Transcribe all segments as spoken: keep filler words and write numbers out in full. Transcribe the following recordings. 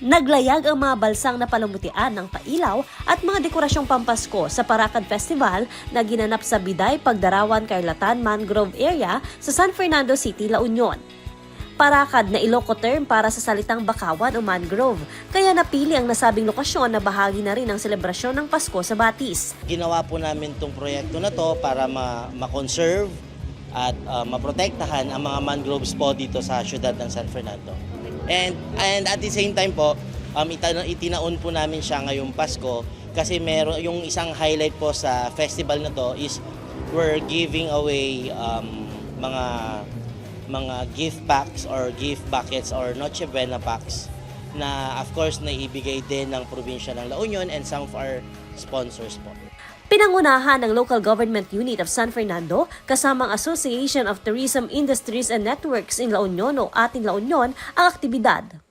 Naglayag ang mga balsang napalamutian ng pailaw at mga dekorasyong pampasko sa Parakad Festival na ginanap sa Biday Pagdarawan Kairlatan Mangrove Area sa San Fernando City, La Union. Parakad na Ilocano term para sa salitang bakawan o mangrove, kaya napili ang nasabing lokasyon na bahagi na rin ng selebrasyon ng Pasko sa Batis. Ginawa po namin itong proyekto na to para ma- ma-conserve at uh, maprotektahan ang mga mangroves po dito sa siyudad ng San Fernando. And and at the same time po, um, itana- itinaon po namin siya ngayong Pasko kasi meron yung isang highlight po sa festival na to is we're giving away um, mga mga gift packs or gift buckets or Noche Buena packs na of course na ibigay din ng probinsya ng La Union and some of our sponsors po. Pinangunahan ng Local Government Unit of San Fernando kasama ang Association of Tourism Industries and Networks in La Union o Atin La Union ang aktibidad.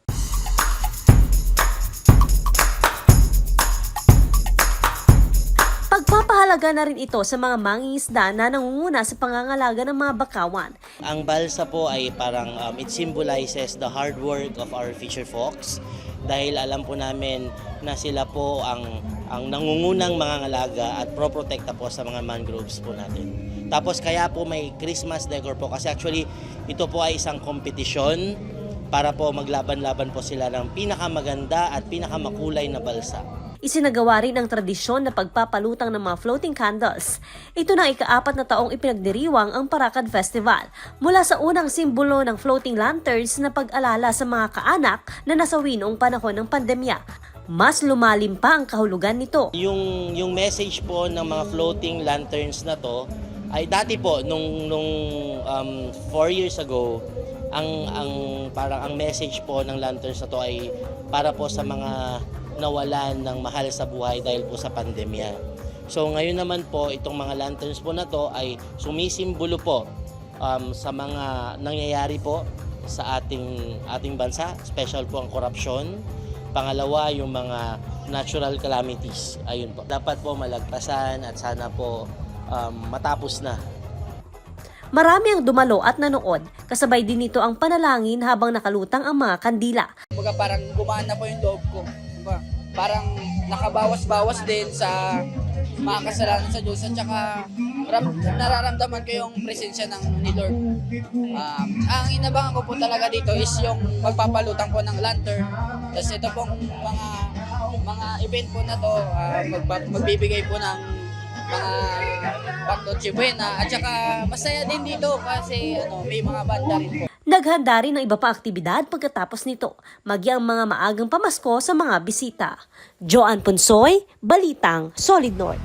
Pagpapahalaga na rin ito sa mga mangingisda na nangunguna sa pangangalaga ng mga bakawan. Ang balsa po ay parang um, it symbolizes the hard work of our fisher folks dahil alam po namin na sila po ang ang nangungunang mangangalaga at proprotekta po sa mga mangroves po natin. Tapos kaya po may Christmas decor po kasi actually ito po ay isang kompetisyon para po maglaban-laban po sila ng pinakamaganda at pinakamakulay na balsa. Isinagawa rin ang tradisyon na pagpapalutang ng mga floating candles. Ito na ang ikaapat na taong ipinagdiriwang ang Parakad Festival. Mula sa unang simbolo ng floating lanterns na pag-alala sa mga kaanak na nasawi noong panahon ng pandemya, mas lumalim pa ang kahulugan nito. Yung, yung message po ng mga floating lanterns na to ay dati po, nung, nung um, four years ago, ang, ang, parang ang message po ng lanterns na to ay para po sa mga nawalan ng mahal sa buhay dahil po sa pandemya. So ngayon naman po, itong mga lanterns po na to ay sumisimbolo po um, sa mga nangyayari po sa ating ating bansa, special po ang korupsyon. Pangalawa, yung mga natural calamities. Ayun po. Dapat po malagpasan at sana po um, matapos na. Marami ang dumalo at nanood, kasabay din nito ang panalangin habang nakalutang ang mga kandila. Kumbaga parang gumaan na po yung loob ko. Diba? Parang nakabawas-bawas din sa mga kasalanan sa Diyos at saka ram- nararamdaman ko yung presensya ng ni Lord. Um, ang inabangan ko po talaga dito is yung magpapalutang po ng lantern. Tapos ito pong mga mga event po na to, uh, magpa- magbibigay po ng mga pang Noche Buena at saka masaya din dito kasi ano, may mga banda rin po. Naghanda rin ng iba pa aktibidad pagkatapos nito, magi ang mga maagang pamasko sa mga bisita. Joanne Punsoy, Balitang Solid North.